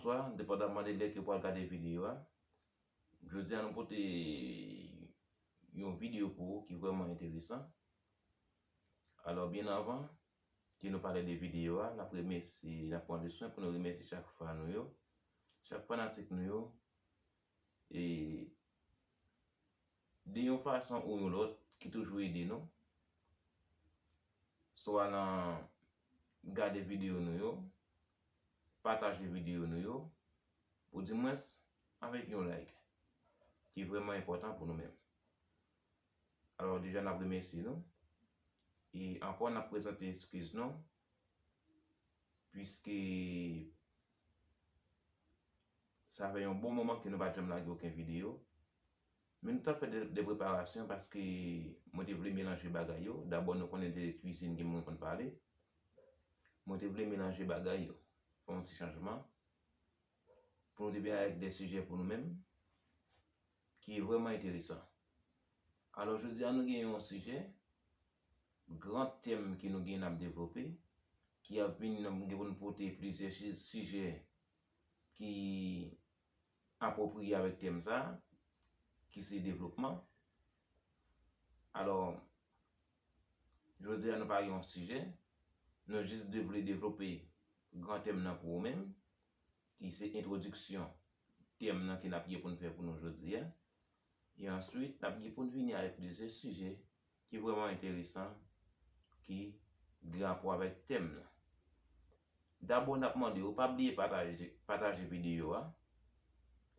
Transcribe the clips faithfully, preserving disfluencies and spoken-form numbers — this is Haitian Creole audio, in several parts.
Bonswa, depandaman de lè ke w pral gade videyo a. Jodi a nou pote yon videyo pou ou ki vrèman enteresan. Alò, byen avan ke nou pale de videyo a, n ap remèsye, n ap pran de swen pou nou remèsye chak fan nou yo, chak fanatik nou yo, e de yon fason ou yon lòt, ki toujou ede nou, swa nan gade videyo nou yo, pataje videyo nou yo, ou dimwens avèk yon like, ki vrèman enpòtan pou nou menm. Alò, deja n ap remèsye nou, e ankò n ap prezante eskiz nou, piske sa fè yon bon moman ke nou pa t janm lage okenn videyo. Men nou t ap fè de, de preparasyon paske mwen te vle melanje bagay yo. Dabò, nou konnen de kwizin gen moun konn pale. Mwen te vle melanje bagay yo, fè yon ti chanjman, pou nou te vin avèk de sijè pou nou menm, ki vrèman enteresan. Alò, jodi a, nou gen yon sijè, gran tèm ke nou gen n ap devlope, ki ap vin, nou gen pou nou pote plizyè chi-, sijè ki apwopriye avèk tèm sa a, ki se devlopman. Alò, jodi a, nou pa gen yon sijè, nou jis de vle devlope gran tèm nan pou ou menm, ki se entwodiksyon tèm nan ke n ap gen pou n fè pou nou jodi a. E answit, n ap gen pou n vini avèk plizyè sijè ki vrèman enteresan, ki gen rapò avèk tèm nan. Dabò, n ap mande w, pa bliye pataje, pataje videyo a,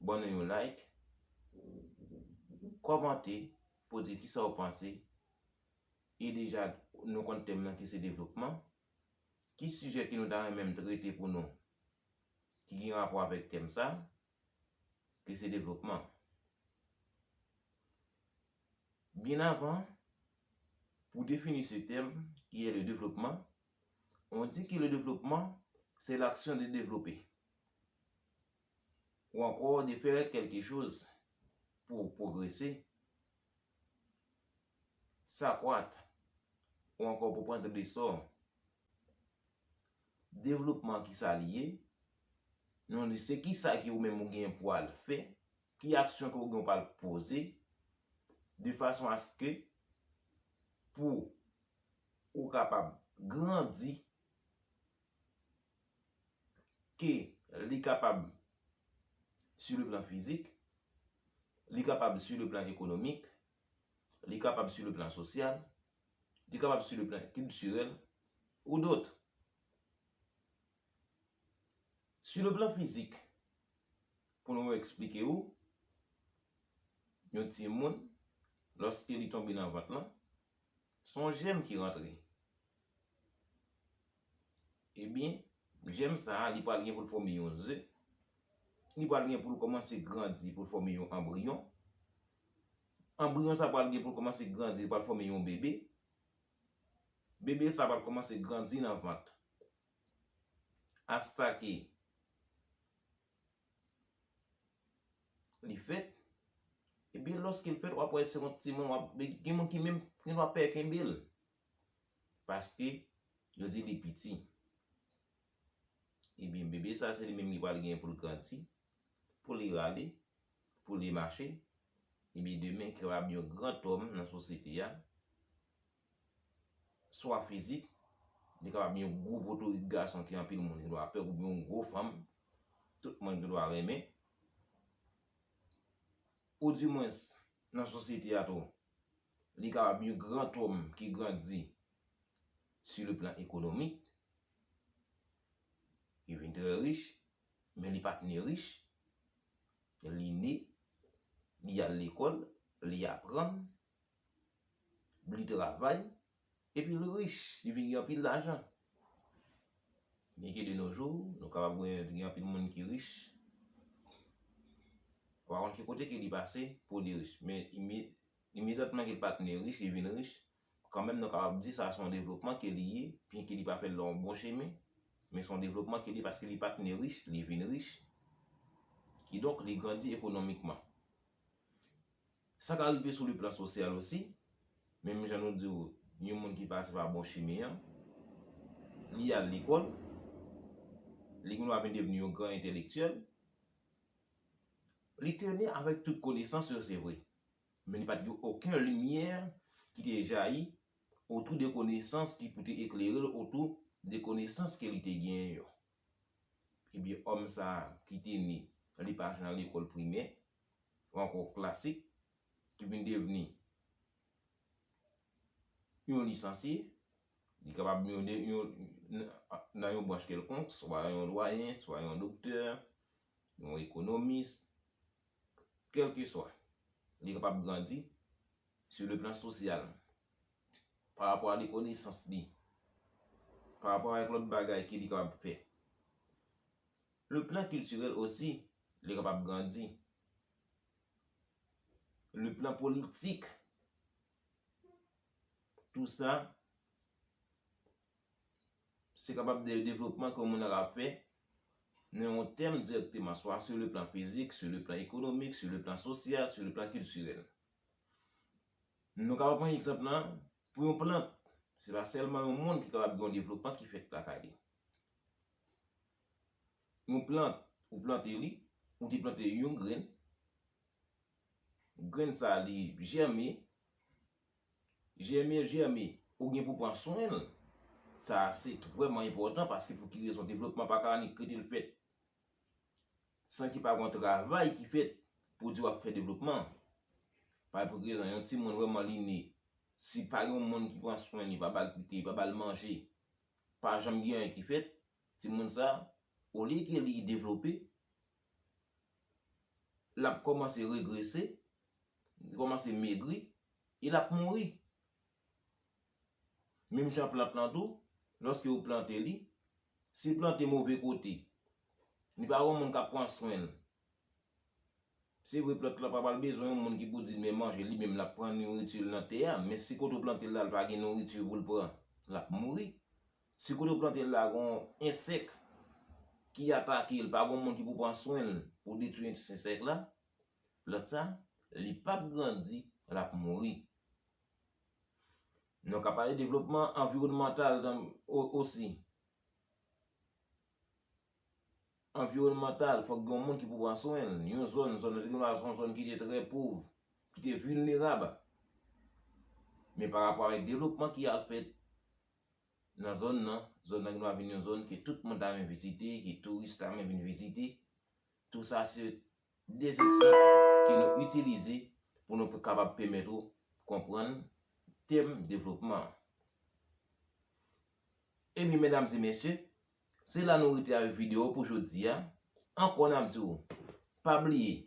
ban nou yon like, kòmante pou di kisa w panse, e deja nou konn tèm nan ki se devlopman, ki sijè ke nou ta renmen m trete pou nou, ki gen rapò avèk tèm sa, ki se devlopman. Byen avan, pour définir ce thème qui est le développement, on dit que le développement, c'est l'action de développer, ou encore de faire quelque chose pour progresser, s'accroître, ou encore pour prendre de l'essor. Devlopman, kisa li ye? Nou di se kisa ke ou menm ou gen pou al fè, ki aksyon ke ou gen pou al poze, de fason aske pou ou kapab grandi, ke li kapab sur le plan fizik, li kapab sur le plan ekonomik, li kapab sur le plan sosyal, li kapab sur le plan kiltirèl ou dòt. Sur le plan fizik, pou nou eksplike ou, yon timoun, lòske li tonbe nan vant lan, se yon jèm ki rantre. Ebyen, jèm sa a, li pral gen pou l fòme yon ze. Li pral gen pou l kòmanse grandi, pou l fòme yon anbriyon. Anbriyon sa a pral gen pou l kòmanse grandi, li pral fòme yon bebe. Bebe sa a pral kòmanse grandi nan vant. Asta ke li fèt. Ebyen, lòske l fèt, w ap wè se yon timoun, w ap, gen moun ki menm gen dwa pè kenbe l. Paske yo di li piti. Ebyen, bebe sa, se li menm ki pral gen pou l grandi, pou li rale, pou li mache. Ebyen, demen, kapab yon gran tòm nan sosyete a, swa fizik, li kapab yon gwo potorik gason ke anpil moun gen dwa pè, oubyen yon gwo fanm, tout moun gen dwa renmen. Oudimwens, nan sosyete a tou, li kapab yon gran tòm ki grandi sur le plan économique, ki vin trè rich, men li pa t ne rich. Li ne, li al lekòl, li aprann, li travay, epi li rich, li vin gen anpil lajan. Byenke de nos jours, nou kapab wè gen anpil moun ki rich, ou pa konn ki kote ke li pase pou li rich, men imi-, imedyatman ke li pa t ne rich, li vin rich, kanmenm nou kapab di sa se yon devlopman ke li ye, byenke li pa fè l nan yon bon chemen, men se yon devlopman ke li ye paske li pa t ne rich, li vin rich. Kidonk, li grandi ekonomikman. Sa ka rive sou le plan sosyal osi, menm jan nou di w, yon moun ki pase pa bon chemen an, li al lekòl, li gen dwa vin devni yon gran entèlektyèl. Li te ne avèk tout konesans yo, se vre. Men li pa t gen okenn limyè ki te jayi otou de konesans ki pou te eklere l otou de konesans ke li te genyen yo. Ebyen, òm sa a ki te ne, li pase nan lekòl primè, ou ankò klasik, ki vin devni yon lisansye, li kapab yon, yon, nan yon branch kèlkonk, swa yon dwayen, swa yon doktè, yon ekonomis, kèlkeswa. Li kapab grandi sur le plan social, pa rapò a de konesans li, pa rapò avèk lòt bagay ke li kapab fè. Le plan kiltirèl osi, li kapab grandi. Le plan politik, tou sa, se kapab de devlopman ke yon moun nan ka fè nan yon tèm dirèkteman, swa sur le plan fizik, sur le plan ekonomik, sur le plan sosyal, sur le plan kiltirèl. Nou kapab pran egzanp lan pou yon plant. Se pa sèlman yon moun ki kapab gen yon devlopman ki fèt lakay li. Yon plant, ou plante li, ou te plante yon grenn, grenn sa a li jèmen, jèmen, jèmen, ou gen pou pran swen l. Sa a se vrèman enpòtan paske pou ki rezon devlopman pa ka annik rete l fèt san ke pa gen yon travay ki fèt pou di w ap fè devlopman. Pa egzanp, yon timoun vrèman li ne, si pa gen yon moun ki pran swen li, pa ba l tete, pa ba l manje, pa janm gen anyen ki fèt, timoun sa, olye ke li devlope, l ap kòmanse regrese, li kòmanse megri, e l ap mouri. Menm jan plant lan tou, lòske ou plante li, si l plante move kote, li pa gen moun k ap pran swen l. Se vre, plant lan pa pral bezwen yon moun ki pou di l men manje, li menm l ap pran nouriti l nan tè a, men si kote w plante l la, l pa gen nouriti pou l pran, l ap mouri. Si kote w plante l la, gen yon ensèk ki atake l, pa gen moun ki pou pran swen l pou detwi ensèk la, plant sa, li p ap grandi, l ap mouri. Nou ka pale devlopman anviwònmantal osi. Anviwònmantal, fòk gen yon moun ki pou pran swen l. Yon zòn, zòn nan te gen dwa se yon zòn ki te trè pòv, ki te vilnerab. Men pa rapò avèk devlopman ki al fèt nan zòn nan, zòn nan gen dwa vin yon zòn ke tout moun ta renmen vizite, ke touris ta renmen vin vizite. Tou sa se de egzanp ke nou itilize pou nou kapab pèmèt ou konprann tèm devlopman an. Ebyen, medam e mesye, se la nou rete avèk videyo pou jodi a. Ankò n ap di w, pa bliye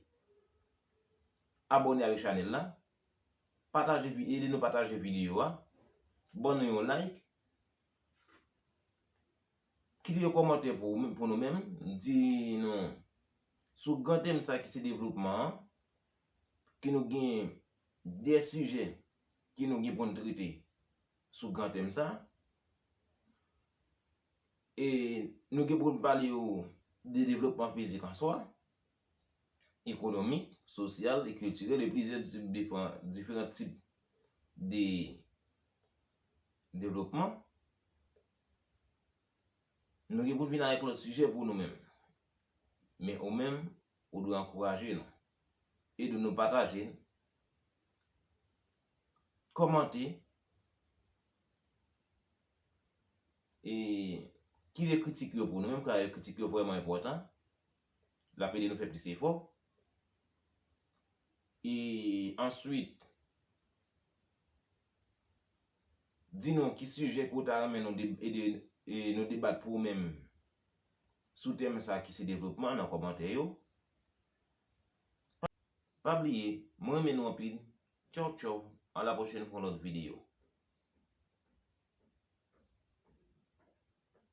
abòne avèk chanèl la, pataje vi-, ede nou pataje videyo a, ban nou yon like, kite yon kòmantè pou, pou nou menm, di nou sou gran tèm sa ki se devlopman an, ke nou gen de sijè ke nou gen pou n trete sou gran tèm sa. E nou gen pou n pale yo de devlopman fizik an swa, ekonomik, sosyal e kiltirèl, e plizyè tip, diferan, diferan tip de devlopman. Nou gen pou n vin avèk lòt sijè pou nou menm. Men ou menm, ou dwe ankouraje nou. Ede nou pataje, kòmante, e kite kritik yo pou nou menm, paske kritik yo vrèman enpòtan. L ap ede nou fè plis efò. E answit, di nou ki sijè ke w ta renmen nou de-, ede, e, nou debat pou ou menm sou tèm sa ki se devlopman nan kòmantè yo. Pa bliye, mwen renmen nou anpil. Tchaw, tchaw. A la pwochèn pou yon lòt videyo.